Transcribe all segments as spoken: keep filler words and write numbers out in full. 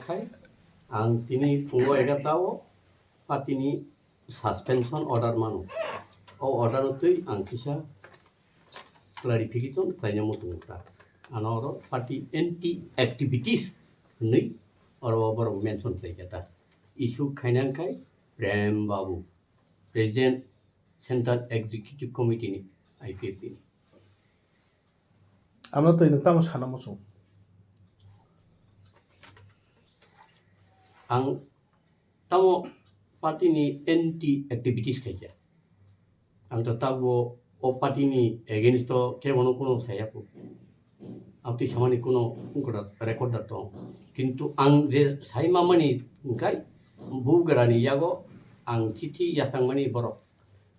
Khai ang tini phungo egarta o party ni suspension order mano. O order no twi ang kisa clarification khlaina muchungo ta. Ano oro party anti activities hwnwi oro borok mention khlai kha ta. Issue khaina khai Prem Babu, President Central Executive Committee ni I P F T ni. Ano twi nwng tamo sana muchung? Ang tamo party ni anti activities khaikha. Ang to tabo o party ni against o khe bono kuno saya ko. Abtwi samani kuno record da tong. Kintu ang je sai mamani hwnkhe bugrani yago ang chithi yachangmani borok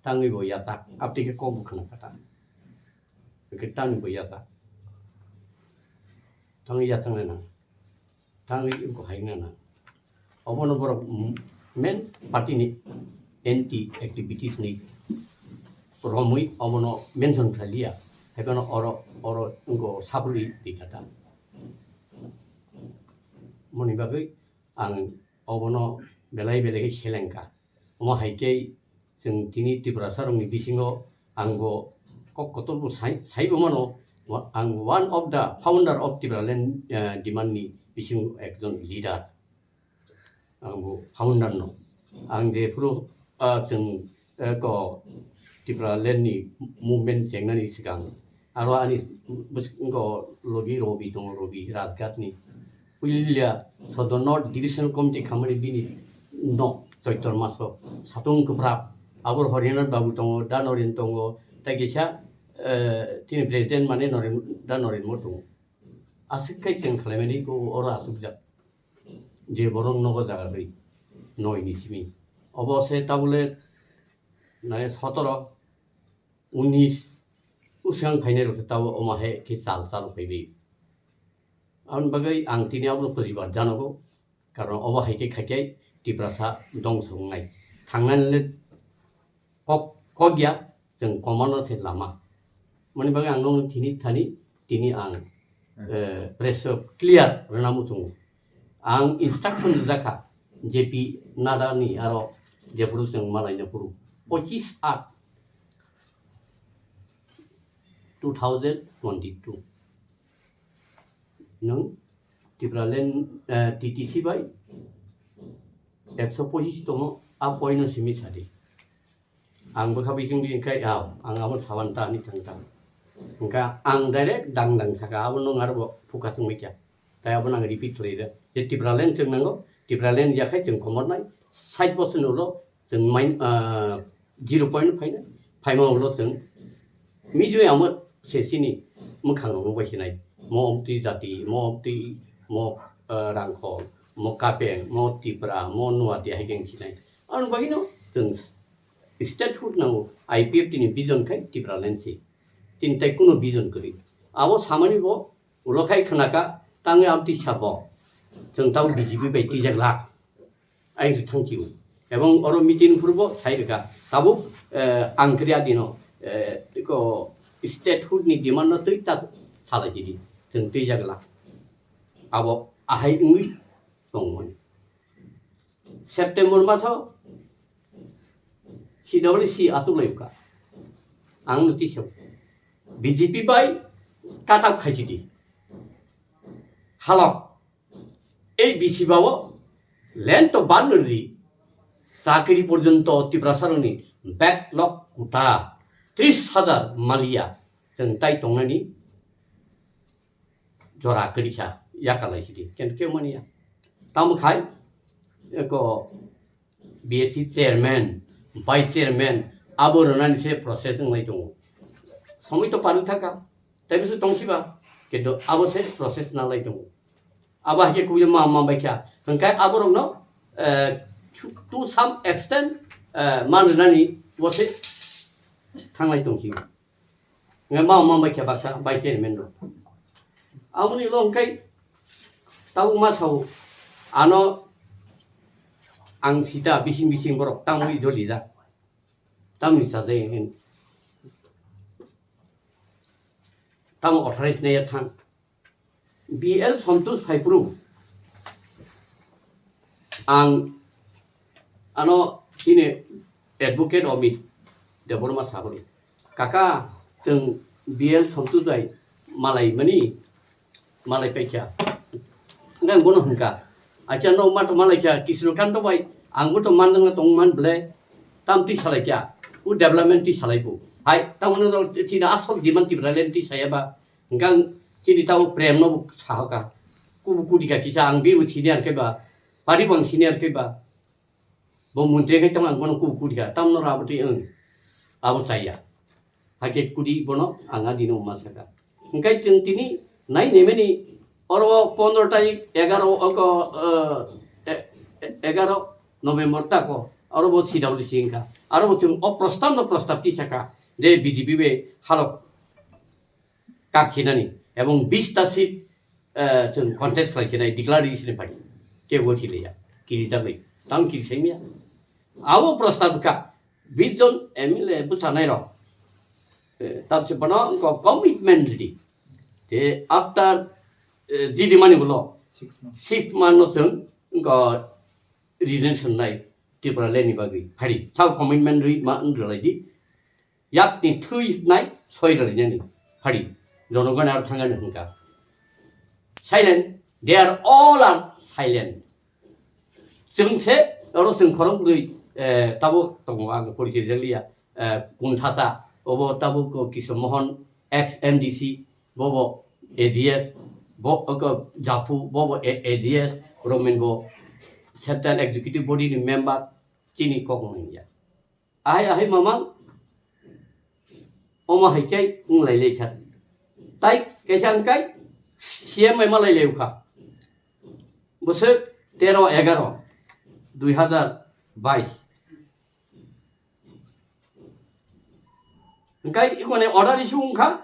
tangwi bo yachak. Abtwi khe kok bo khna kha ta. Hwnkhe tamni bo yachak. Tangwi yachang nai nang. Tangwi wngkha hai nana. Obono borok, mm, main party ni anti activities ni romwi obono mention khlailiya. Haiphano oro, oro wngkha sapulwi rikha ta. Moni bagwi ang obono belai belai khe selengkha. Omo hai khe chwng tini Tiprasa rokni bisingo ang bo kok kotor bo sai, sai bo mano, wa-, ang one of the founder of Tipraland, eh, demand ni bisingo ekjon leader. Ang bo founder no. Ang jephuru, ah, chwng, eh, ko Tipraland ni movement chengnani swkang aro ani bwskango logi Robi tongo, Robi Rajghat ni. Puilia Sodor North Division Committee khamani bini nok Choitor maso satung kwprak. Abo Horinath Babu tongo, Da Noren tongo, tei kisa, eh, tini president mane Noren, Da Noren mo tongo. Aswk khai chwng khlaimani ko oro aswkjak. Je borok nogo jaga rwi noi ni simi. Obo se tabule nai sotoro, unis, usang phainai rok se tabo omo hai khe chal chal phaiwi. Aboni bagwi ang tini abono poribar janogo, karon obo hai khe khai khe Tiprasa dongso wngnai. Thangnani le kok, kok ya, chwng komano se lama. Mani bagwi ang nokno tini thani, tini ang, Hmm. eh, press o clear rwna muchungo. Ang instruction rijak kha, J P Nadda ni aro jephuru chwng malaina phuru, pochis aat two thousand twenty-two. Nwng Tipraland, eh, T T C bai ekso pochis tongo, a point no simi sadi. Ang bwkha bising bising khai, ah, ang abo saban ta ani thang ta. Hwnkha ang direct dang dang saka, abo nwng aro bo phuka chwng bai kha. Tai abo nang repeat khlai rw. Je Tipraland chwng nango, Tipraland ya khai chwng komor nai, sait bosor ni ulo chwng main, ah, zero point phainai, phaima ulo chwng mijui amo se chini mwkhang rok bai sinai. Mo omtwi jati, mo omtwi, mo, ah, rangkhol, mo kapeng, mo Tipra, mo Nuatia hai khe sinai. Ang bagino chwng statehood nango, I P F T ni vision khai Tipraland se. Tini tai kuno vision kwrwi. Abo samani bo ulo khai khwnaka, tangwi amtwi sabo. Chwng tabo B J P bai twijak lak. Ayang se thangchio. Ebong oro meeting phuru bo sai rwkha. Tabuk, eh, ang kwrwi adino, eh, iko statehood ni demand no twi ta salai chidi. Chwng twijak lak. Abo ahai wngwi tongmani. September maso C W C achuk lai kha. Ang notice o. B J P bai cut out khai chidi. Halok. Ei bisi bao land to ban ri, chakri porjonto Tiprasa rokni backlog kota tris hajar maliya chwng tai tongnani jora kwrwi kha, yakarlai sidi, kento kebo manya. Tamo khai, eko B S C chairman, vice chairman, abo rwnani se process wnglai tongo. Somoi to parwi thaka, tei bwswk tongsiba, kento abo se process nalai tongo. Abo hai khe kubui ma, ma bai kha. Hwnkhe aborokno, eh, to, to some extent, eh, man rwnani bo se thanglai tongsi. Hwnkhe ma, ma bai kha baksa, bai chairman rok. Aboni ulo hwnkhe tabuk ma sao, ano ang sita bising bising borok tangwi doli da. Tamni sajai hwn. Tamo authorize naiya thang. B L Santosh phaiphuru, Ang ano chini advocate Amit Debbarma sago, kaka, chwng B L Sontu bai malai mani, malai paikha. Nang bono hwnka, acha no mato malai kha, Kisno Kanto bai, ang bo to mandang tong man ble, tam twi salai kha, u development twi salai bo. Hai, tamo no chini asol demand Tipraland twi saya ba, hwnka chini tamo prem no sahoka. Kubu kudika kisa ang bibu senior khe ba, pari bang senior khe ba. Bo montri khai tong ang bono kubu kudika, tamno rabo twi ang abo chaya. Hakhe kudi bono ang adino ma saka. Hingkai chwng tini nai nemeni oro pondro tarik egaro oko, eh, e-, e-, egaro November tako oro bo C W C hingka. Aro bo chwng o prostab no prostab tisaka je B J P be halok kak sinani ebong bis ta seat, eh, chwng contest khlai sinai declare ri sinai party. Kebo siliya. Kiri dagwi. Tang kiri saimya. Abo prostab ka bis jon M L A bwchanai rok. Eh, tab se bono ko commitment ridi. Te after, eh, G D mani bolo six months. Six month no chwng ko resignation nai Tipraland ni bagwi. Hari. Sao commitment ri ma wng rwlai di. Yakni thwi nai soi rwlainani phari. Jonogone aro thangani hwnka. Silent. They are all are silent. Chwng se oro chwng khorang bwrwi, eh, tabuk tongo ang porichai rijak liya. Eh, Kunthasa, obo tabuk ko Kishore Mohan, ex M D C, bobo A G S, bo, ko Japhu, bobo A-, A G S, Romin bo Central Executive Body ni member, chini kok wngya. Ahai ahai mamang, omo hai khe wng lai lai kha. Tai kaisa wng kai C M bai ma lai lai kha. Bwswk tero egaro dui hazar bais. Hingkai ikone order issue wng kha.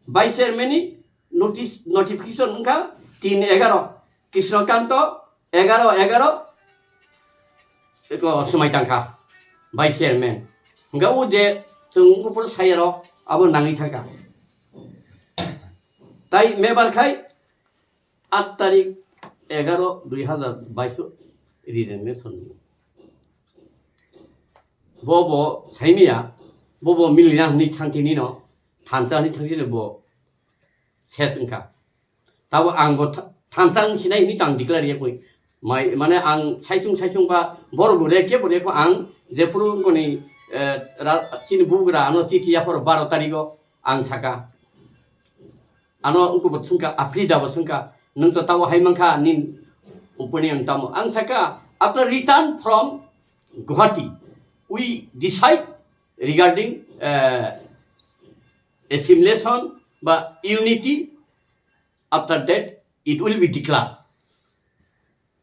Vice chairman ni notice, notification wngkha tin egaro, Krishnakanto egaro egaro eko swmai tangkha vice chairman. Hingkha o je chwng kupur sayarok abo nangwi thangkha. Tai mebar khai aat tarik egaro dui hazar baiso resignation. Bo bo saimiya, bo bo milina hwnwi thangtini no, thansa hwnwi thangtini bo ses wngkha. Tabo ang bo tha-, thansa wng sinai hwnwi tang declare ya koi. Mai, mane ang saisung saisung ba borok bo rekhe bo rekho ang jephuru koni, eh, ra-, chini bugra ano chithi yapharo baro tarigo ang saka. Ano wngkha bo swngkha, Afrida bo swngkha, "Nwng to tabo hai mankha, nini opinion tamo?" Ang sakha, "After return from Guwahati, we decide regarding, eh, assimilation ba unity. After that, it will be declared."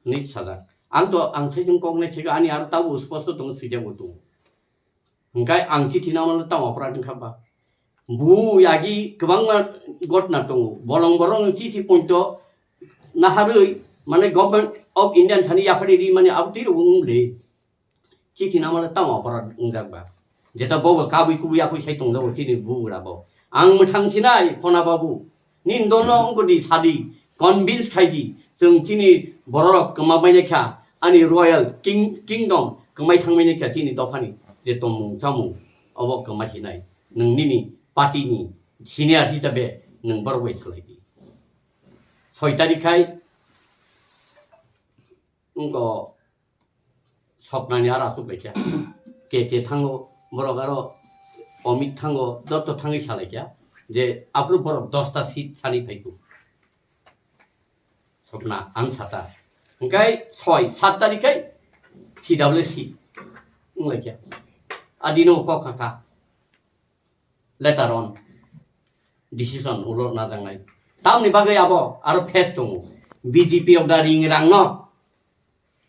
Ni sajak. Ang to, ang saichung kok nai sika, ani aro tabo sposto tongo, swijak bo tongo. Hingkai ang chithi nangmano tamo aparat wngkha ba? Bu yagi kwbangma gotna tongo. Bolong borong chithi poito naharwi, mane, Government of India thani yaphari ri mani abo twi rwngmung le. Chithi nangmano tamo aparat wngjak ba? Jeta bobo kabui kubui yakui sai tongjago chini bugra bo. Ang mwthang sinai Khona babu. Nini dono wngkha di sadi, convince khai di, chwng chini bororok kwma bainai kha, ani royal king-, kingdom kwmai thangmani kha chini dophani je tongmung chamung, obo kwma sinai. Nwng nini party ni senior hisabe nwng borok bai salai di. Soi tarik khai wngkha Swapnani aro aswk bai kha. K K thango, borok aro Amit thango, joto thangwi salai kha je aphuru borok dosta seat sani phaiku. Swapna, ang sata. Hingkai soi, sat tarik khai C W C wng lai kha. Adino kok kha kha. Later on decision ulo najaknai. Tamni bagwi abo aro phase tongo. B J P of the ring rang no.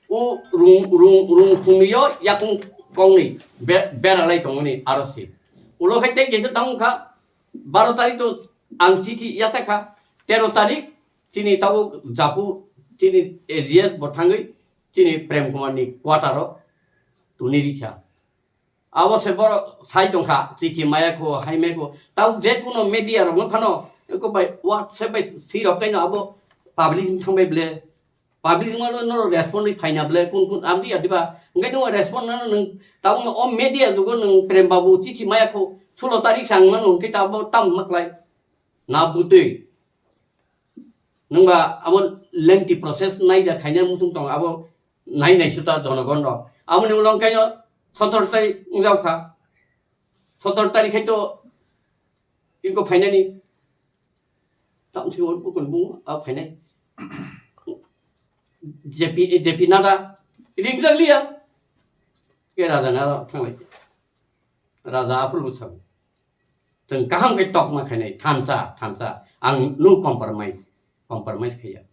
O rung, rung, rung khumio yakung kongni be-, beralai tongoni aro si. Ulo khai tei kesa tang kha, baro tarik to ang chithi yata kha, tero tarik chini tabo japu chini A G S bo thangwi chini Prem Kumar ni quarter o tuni rikha. Abo se borok sai tongkha, chithi maya kho, hai maya kho. Tau je kuno media rok no phano, eko bai WhatsApp bai si rok kaino abo public thang bai ble. Public wngmano norok respond ri phaina ble kun kun amdi adiba. Hwnkhe nwng respond nano nwng tabukno o media jugo nwng Prem Babu chithi maya kho sulo tarik sa wngmano hwnkhe tabo tam maklai. Na butwi. Nwngba abo lengthy process naida khaina muchung tongo abo nai nai suta jonogon rok. Aboni ulo hwnkhe sotoro tarik wngjaokha. Sotoro tarik khai to iko phainani. Tamsi o bukun bungo a phainai. J P, J P Nadda ringjak liya. Ke raja naro thanglai. Raja aphuru bwsang. Tong kaham khe tokma khainai thansa, thansa. Ang no compromise, compromise khaiya.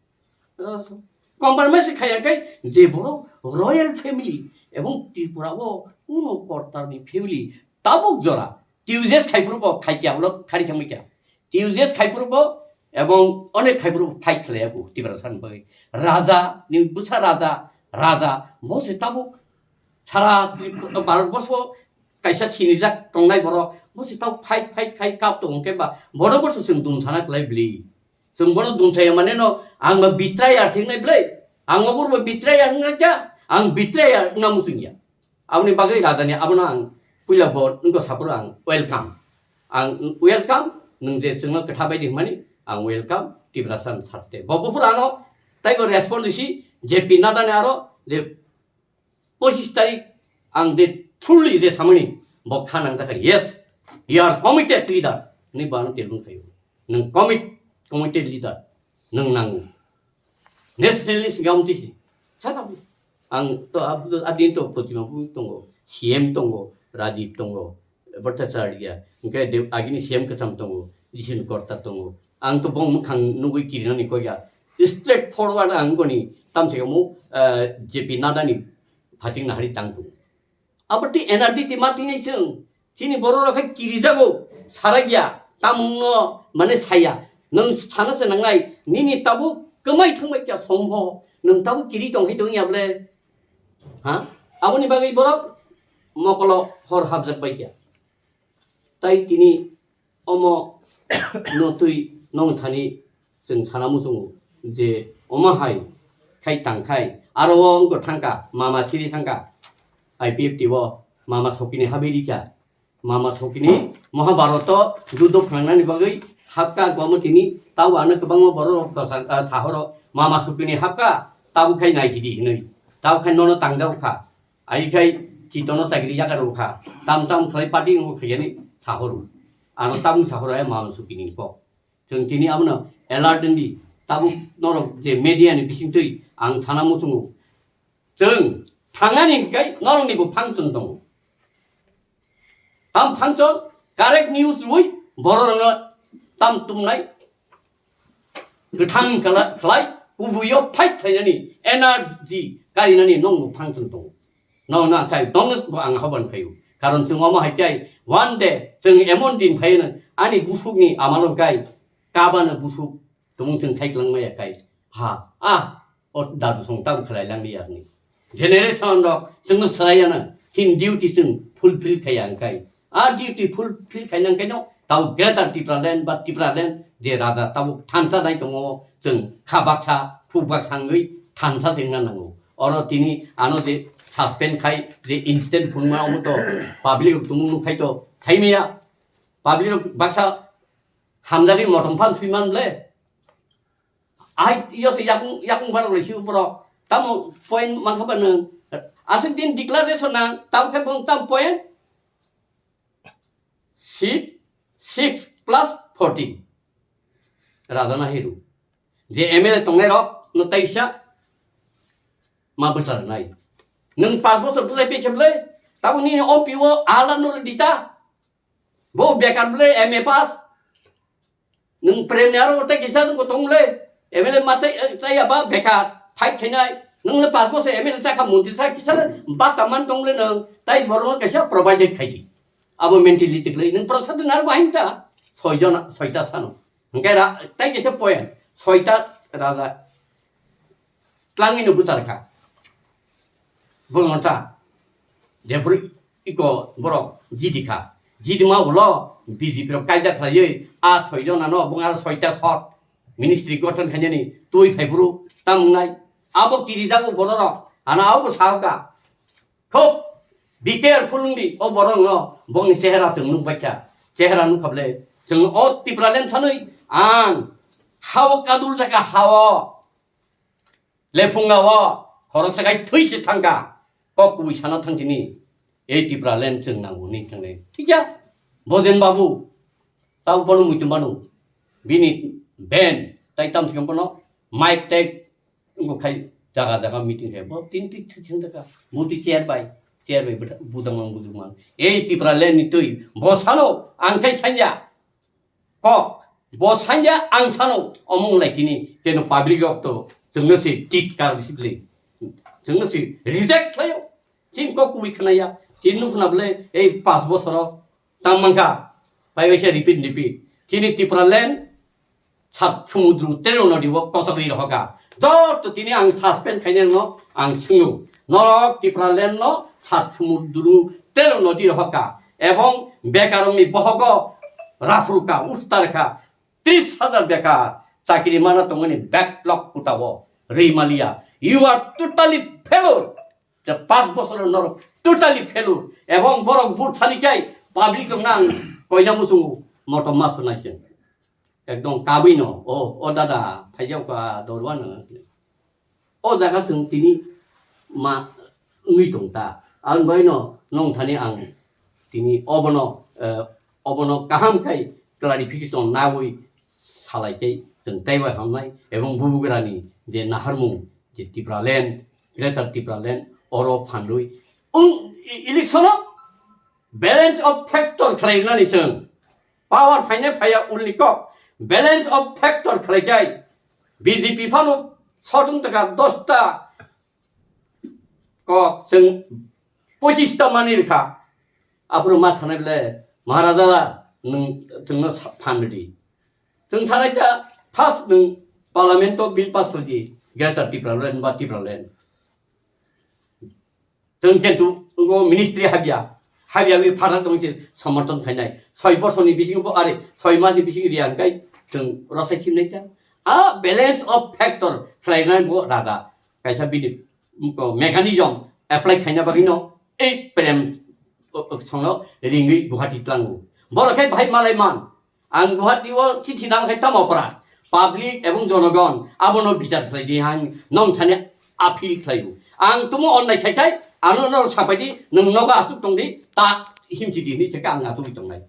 Compromise khaiya kai je borok royal family ebong Tripura o uno kortar ni family tabuk jora. T U J S khai phuru bo khai kya ulo khari thangma kya. T U J S khai phuru bo ebong onek khai phuru bo fight khlai aku Tiprasa ni bagwi. Raja ni bwsa raja, raja bo se tabuk sara Tripura, Bharat borsho kaisa sinijak tongnai borok bo se tabuk fight, fight khai kap tongo khe ba bono bo se chwng dum sana khlai bli. Chwng bono dum saya mane no ang ba betrayer singnai ble. Ang obor bo betrayer wngna kya, ang betrayer wngna muchung ya. Aboni bagwi rajani abono ang puila bo wngkha saphuru ang welcome. Ang welcome, nwng je chwngno kwtha bai di hwnmani ang welcome, Tiprasa ni sarte. Bo buphuru ano taibo respond risi J P Nadda ni aro je pochis tarik ang je truly je samani bo kha nang dakha, yes, you are committed leader. Ni bo ano telbung khayo. Nwng commit, committed leader nwng nango. Nationalist gam tisi. Sasa ang to abdo adin to Protima bu tongo, C M tongo, Rajiv tongo, Bhattacharya, hwnkhe de agini C M kwtham tongo, Jisun Korta tongo. Ang to bong mwkhang nugwi kirinani koya. Straight forward ang goni tamsika mu, eh, J P Nadda ni phating nahari tang tongo. Abo twi energy twi ma twi nai chwng. Chini borok rok khe kirijago, sarakya, tamungno mane saya. Nwng sana se nangnai, nini tabuk kwmai thangbai kya somho, nwng tabuk kiri tong hai tong ya ble. Ha? Aboni bagwi borok mokolo hor hapjak bai kya. Tai tini omo no twi nong thani chwng sana muchungo je omo hai khai tang khai aro o wngkha thangkha mama siri thangkha I P F T o mama sokini habiri kha mama sokini Mahabharata judo phnangnani bagwi hapkha gomotini tabo ano kwbangma borok rok dosa, ah, thahoro mama sokini hapkha tabo khai naisidi hinwi tabo khai nono tangjak kha. Ai khai chitono chakri yakarwi kha. Tam tam khlai party wngkha yani sahoro. Ano tabuk sahoro ai mama sukini kok. Chwng tini abono alert wngdi. Tabuk norok je media ni bisingtwi ang sana muchungo. Chwng thangnani hwnkhe norokni bo function tongo. Tam function correct news rwi bororokno tam tumnai. Kwthang kala-, khlai, kubuio fight khlainani energy karinani nongbo function tongo. Nongno akhai donges bo ang hoban khaio. Karon chwng omo hai khe one day chwng emon din phaino ani busukni amalo kai kabano busuk tumung chwng thai kwlangmaya kai. Ha, ah, o dadu song tang khlai langli yakni. Generation rok chwngno swlaiya na, chini duty chwng fulfill khaiya hwnkhe. A duty fulfill khaina hwnkhe no tabo Greater Tipraland ba Tipraland je raja tabo thansa nai tongo, chwng kha baksa, phuk baksa wngwi thansa se wngna nango. Oro tini ano je suspend khai, je incident phunukma omo to public rok tumung nuk khai to thaimaya. Public rok baksa hamjagwi motom phan swiman ble. Ai, yo se yakung, yakung barok lai si borok. Tamo point mankha ba nwng. Aswk din declaration nang, tamo khe bong tam point? Six, six plus fourteen. Raja na hiru. Je M L A tongnai rok, no taisa ma bwchar nai. Nwng pas bosor bwchai pe kheble, tamo nini O P O ala no dita. Bo bekar ble M A pass. Nwng premier o tei kisa nwng tong le. M L A ma tei, eh, tei ya ba bekar. Fight khainai. Nwng le pas bosor M L A chakha montri thai kisa le ba taman tong le nwng. Tai borok no kaisa provided khai di. Abo mentality khlai. Nwng prasad nar bahai ta. Soi jona, soita sano. Hwnkhe ra-, tai kisa point. Soita raja. Tlangwi no bwchar kha. Bwlwng ta. Jephuru iko borok jidi kha. Jidi ma ulo B J P rok kaida khlaiwi a soi jona no bung aro soita sot ministry gothon khainani twi phaiphuru tam wngnai. Abo kirijago bororok, ano abo bo sahoka. Khub be careful wngdi, o borokno bongni chehera chwng nukbaikha. Chehera nukha bwle, chwng o Tipraland sanwi ang hao kadul jaka hao. Lephunga o khoroksa khai thwi se thangkha, kok kubui sana thangtini. Ei Tipraland chwng nango ni thangnai. Thikya, Bojen Babu, tau bono muitum bano. Bini ben, tai tam sikam bono, mic tag, wngkha khai jaga jaga meeting khai. Bo tin tin thwi thang jaka, muti chair bai, chair bai bwtha-, budangmang budangmang. Ei Tipraland ni twi, bo sano, ang khai sanya. Kok, bo sanya ang sano, omong lai tini, keno public rok to, chwngno se tit kar bisi bwle. Chwngno se reject khlaio. Chini kok kubui khnaya, chini nukna bwle, ei pas bosoro, tang mankha, pai waisa repeat, repeat. Chini Tipraland, sat sumudru tero nodi o kochok ri rohoka. Joto tini ang suspend khainai no ang swngo. Norok Tipraland no sat sumudru tero nodi rohoka. Ebong bekarongni bohogo raphruka, ustarkha, tris hajar bekar chakri mana tongmani backlog kutao ri maliya. You are totally failure. Je pas bosor norok totally failure. Ebong borok vote sani kai public rok nang koina musungo motom masu naising. Ekdom kabui no, o, o dada, phaijak ba dorwa no. O jaga chwng tini ma wngwi tong ta. Ang bai no nong thani ang tini obono, eh, obono kaham khai clarification nawi salai kai chwng tei bai hamnai ebong bubugrani je naharmung je Tipraland, Greater Tipraland oro phanrwi. Ung, i-, election o balance of factor khlainani chwng. Power phainai phaiya ulni kok. Balance of factor khlaikai. B J P phano sotung taka dosta kok chwng pochista mani rikha. Aphuru ma sanai bele, Maharaja, nwng chwngno sa-, phan ridi. Chwng sanai ta first nwng Parliament o bill pass khlai di, Greater Tipraland ba Tipraland. Chwng kintu ngo ministry habya, habya wi phara tong se somoton khainai. Soi bosor ni bisingo bo, are, soi mas ni bisingo riya hwnkhe chwng rosai khimnai ta. A balance of factor khlainai bo raga. Kaisa bini, ko, mechanism apply khaina bagwi no ei prem, o, o, songno ringwi Guwahati tlango. Borok khe bahai malai man. Ang Guwahati o chithi nang khai tamo opra. Public ebong jonogon abono bichar khlai di, ang nong thani appeal khlai o. Ang tumo onnai khai khai ano no sapai di, nwng nogo asuk tong di, ta himchi di hinwi khai ang asuk tongnai.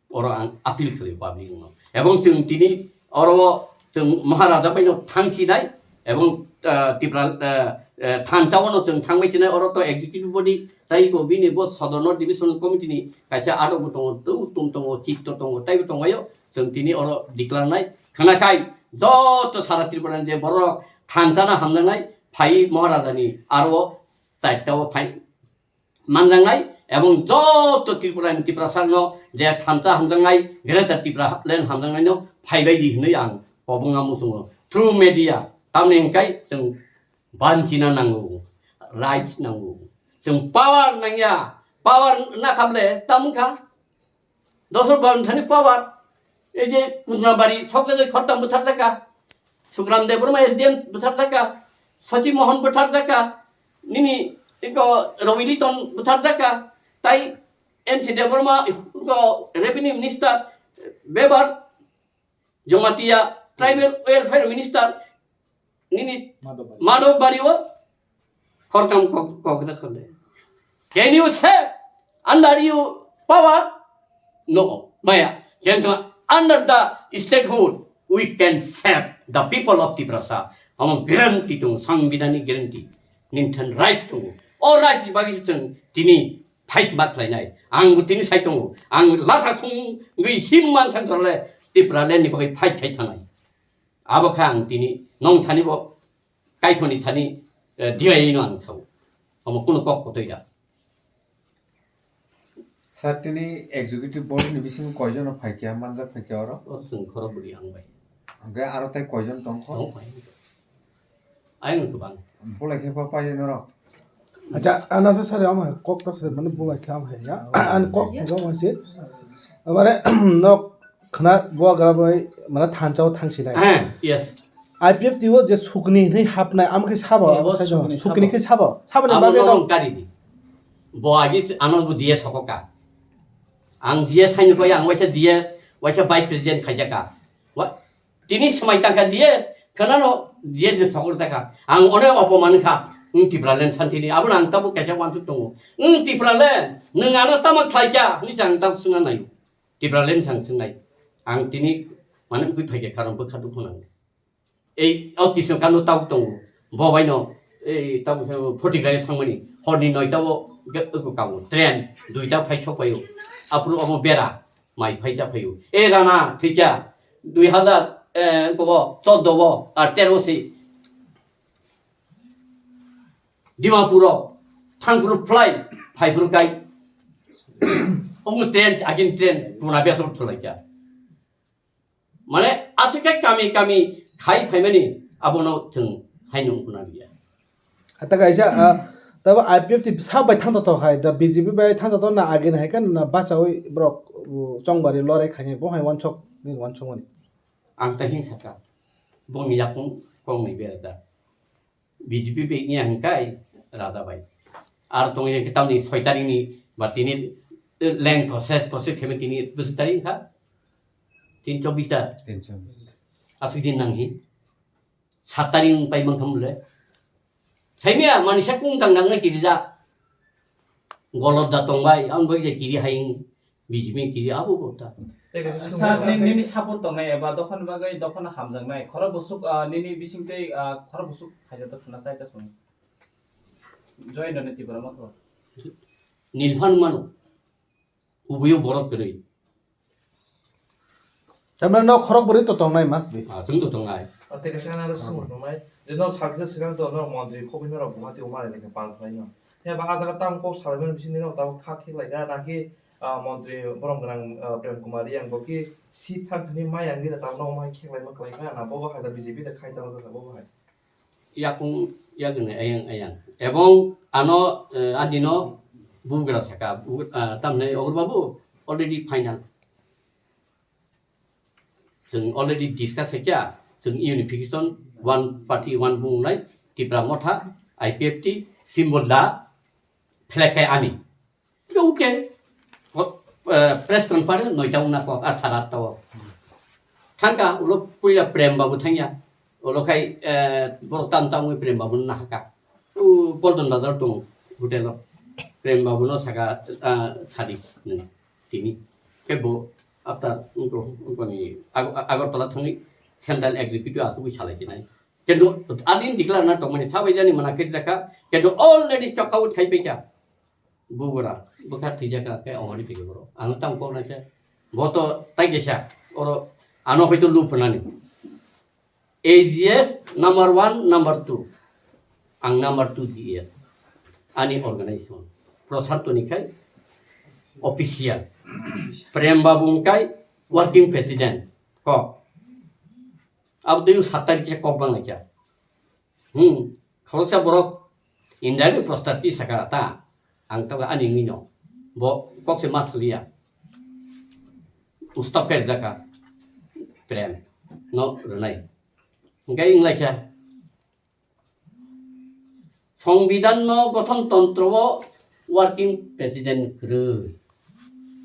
Oro ang appeal khlai o public no. Ebong chwng tini oro chwng Maharaja bai no thangsi nai, ebong, ah, Tipra, ah, ah, thansa o no chwng thangbai sinai, oro to executive body, tai bo bini bo Sodor North Division Committee ni kaisa adok bo tongo, tei uttom tongo, chitto tongo, tei bo tongo yo, chwng tini oro declare nai. Khwna kai, joto sara Tripura ni je borok thansa no hamjaknai, phai Maharaja ni aro charta o phai manjaknai, ebong joto Tripura ni Tiprasa no je thansa hamjaknai, Greater Tipraland hamjaknai no phaibai di hinwi ang kobongma muchungo. Through media, tamni hwnkhe chwng banchina nango, rights nango. Chwng power nangya, power nakha ble tamo wngkha? Dosor Babu thani power. Ei je Kunjabari sok jagoi khortam bwthar jaka. Sukram Debbarma S D M bwthar jaka. Sachi Mohan bwthar jaka. Nini eko Ravi Liton bwthar jaka. Tai N C Debbarma eko Revenue Minister. Bebar Jamatia Tribal Welfare Minister. Nini Madhobari. Madhobari o khortam kok, kok da khale. Can you save under you power? No, maya. Kintu under the statehood, we can save the people of Tiprasa. Amo guarantee tongo, sangbidhani guarantee. Nini thani rights tongo. O rights ni bagwi se chwng tini fight ma khlainai. Ang bo tini sai tongo. Ang latha sungwi him man thang jorle Tipraland ni bagwi fight khai thanai. Abo kha ang tini nong thani bo Kaithoni thani, eh, D I A no ang thau. Omo kuno kok kotoi da. Sir, tini executive body ni bisingo koijono phaikha, manjak phaikha oro? Oro chwng khorok bwrwi ang bai. Hwnkhe aro tai koijon tongkho? Tong bai. Ayang kwbang. Bolai khe pa paio norok? Acha, ano se sir, omo kok ta se mane bolai khe omo hai ya. Oh. An kok bujo mo se. Amare nok khna buagra bai mane thansa o thangsinai. Ah, yes. I P F T o je sukni hinwi hapnai, amo khe sabo, Ebo abo saino. Sukni, sukni sabo. Khe sabo. Sabo ni Abo bagwi no no. Wng kari di. Bo agi ano bo diye sokoka. Ang diye saino koi ang waisa diye, waisa vice president khaijaka. Wa-, tini swmai tangka diye, khwnano diye je sokor taka. Ang one opoman kha, wng Tipraland santini. Abo no ang tabo kaisa wansuk tongo. Wng Tipraland, nwng ano tamo khlaika, hinwi se ang tabo swngna naio. Tipraland sang swngnai. Ang tini mane wngwi phaikha karon bwkha dukhu nang. Ei o Tisno kano tabuk tongo. Bo baino ei tabuk se photigrayo thangmani. Horni noita o ge-, eko kango. Train duita phai sokpaio. Aphuru omo bera mai phai cha phaio. E rana thikya dui hazar, eh, kobo choddo o ar tero o se Dimapur o thangphuru fly phaiphuru kai. Omo train, agin train, tuna besa thulaikya. Mane, aswk khe kami kami khai phaimani, abono chwng haino wngkha na liya. Hata kaisa, ah, tabo I P F T sak bai thangthotok hai, da B J P bai thangthotok na agin hai khe na bachaui borok, uh, chongbari lorai khainai bo hai wansok, nini wansokmani. Ang ta hing saka, bongni yakung kongni bera da. B J P bai wngya hwnkhe rada bai. Ar tongya hwnkhe tamni soi tarikni ba tini leng process, process khaimani tini bwswk tarik wngkha? Tin chobbish ta? Tin chobbish. Aswk din nanghi. Sat tarik wng pai mankha mole. Saimya manisa kung tang nangnai kirijak. Golot da tongbai, ang bai je kiri hai. B J P kiri abo bo ta. Tei kaisa sumung Sas ni, tei nini support tongnai eba dophani bagwi dophano hamjaknai. Khorok bwswk, ah, nini bisingtwi, ah, khorok bwswk khaijak to khna chai ta sung. Joy no ni Tipra Motha. Nilphan mano. Ubuyo borok kwrwi. Tamra no khorok bwrwi to tongnai mas bi. Ah, chwng to tongnai. Ah, tei kaisa nang sumung tongnai. Je no saksa swkang to no montri khobwi no rok Guwahati o mari lekha pal khlai no. He ba ah jaga tamo kok salaimani bisingtwi no tamo kha thik lai kha naki, ah, montri borom gwnang, ah, Prem Kumar Reang bo ki seat thang thani mai ang di da tamo no mai khe lai ma klai kha na bo bo hai da B J P da khai tamo da bo bo hai. Yakung yakung ayang ayang. Ebong ano, eh, adino bugra saka, bu-, ah, tamne Ogor Babu already final. Chwng already discuss khaikha, chwng unification, one party, one bung nai, Tipra Motha, I P F T, symbol da, flag kai ani. Okay. O, eh, press conference noita wngna kok, ah, sara to. Thangka, ulo puila Prem Babu thangya. Ulo khai, eh, borok tam tam wngwi Prem Babu nahaka. U Paldon Bazar tong hotel o. Prem Babu no saka, ah, sadi nung tini. Kebo after ungko, ungko ni Ag-, Agartala thangwi Central Executive asugwi salai chinai. Kendo adin declare na tongmani sabai jani mana khe jaka. Kendo already chok out khai pekya. Bubura, bwkha thwijak kha khe ongori thwigo borok. Ang tamo kok naikhe, bo to tai kaisa, oro ano hoito lup hwnani. A G S number one, number two. Ang number two G S. Ani organization. Prasad Toni khai official. Prem Babu khai working president. Kok. Abo tei sat tarik khe kok bang lai kha. Hmm. Khoroksa borok indirect prostate ti saka ta. Ang tabuk ani wngwi no. Bo kok se ma saliya. Ustap khe rijak kha. Prem. No rwnai. Hwnkhe wng lai kha. Songbidan no gothon tontro o working president kwrwi.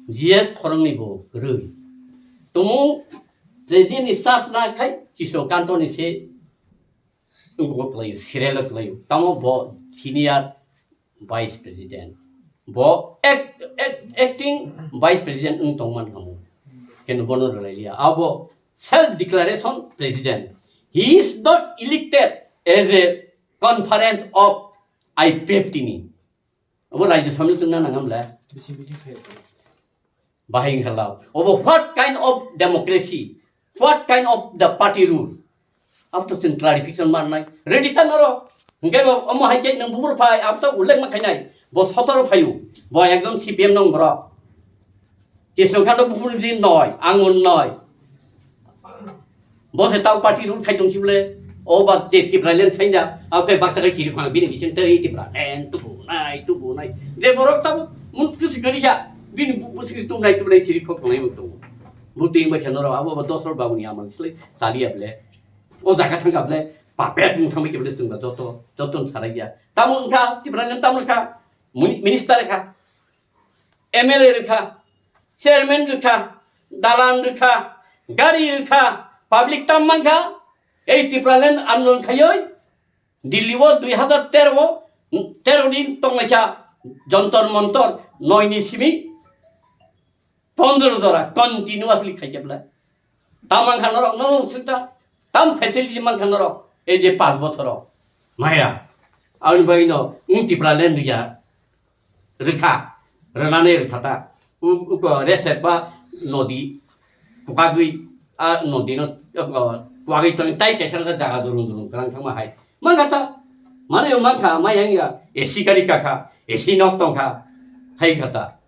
G S khoroknwi bo kwrwi. Tumung president ni charge na khai Kishore Kanto ni se wngkuk kwlaio, serial o kwlaio. Tamo bo senior vice president. Bo act-, act-, acting vice president wng tongman kamo. Keno bono rwlailia. Abo self declaration president. He is not elected as a conference of I P F T ni. Abo Rajya Sabha ni chwngna nangam le. Bising bising khe. Bahai wngkha lao. Obo what kind of democracy? What kind of the party rule? Abo to chwng clarification manai. Ready ta noro. Hwnkhe bo omo hai khe nwng buphuru phai, abo to ullekh ma khainai. Bo sotoro phaio. Bo ekjon C P M nong borok. Kisno khato buphuru di noi, ang on noi. Bo se tau party rule khai tong si bole. O ba te Tipraland sainda. Abo khe baksa khe kiri khana bini bising tei Tipraland tubu nai, tubu nai. Je borok tabo mun kusi gari ja. Bini bu-, busi tu nai tu nai chiri khok nai tu. Buti ma khano ro abo ba dosor babu ni amal sile tali able. O jaga thangkha bole papet mung thangbai khe bole chwngba joto, joto ni sarai ya. Tamo wngkha, Tipraland tamo wngkha, muni-, minister kha, M L A rwkha, chairman rwkha, dalan rwkha, gari rwkha, public tam mankha, ei Tipraland andolon khaioi, Delhi o dui hazar tero o, tero din tonglaikha Jantar Mantar noi ni simi pondro jora continuously khaikhe bwlai. Tam mankha norok no swngta, tam facility mankha norok ei je panch bochoro. Maya, aboni bagwi no wng Tipraland ya. Rwkha, rwnani rwkha ta. U-, uko resep ba nodi, kwkagwi, a nodi no, uko, kwagwi tong tai kaisa jaga durung durung kwrang thangma hai. Mankha ta, mane mankha, maya wngya, A C gari kakha, A C nok tongkha, hai kha ta.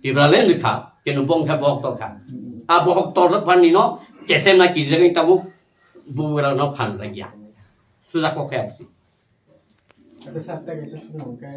Tipraland wngkha, kenu bongkha bohok tongkha. A bohok tor pani no, kesem na kijagwi tabuk, bugra no phan ragya. Suja kokhe absi. Ada sab ta kaisa sumung kai.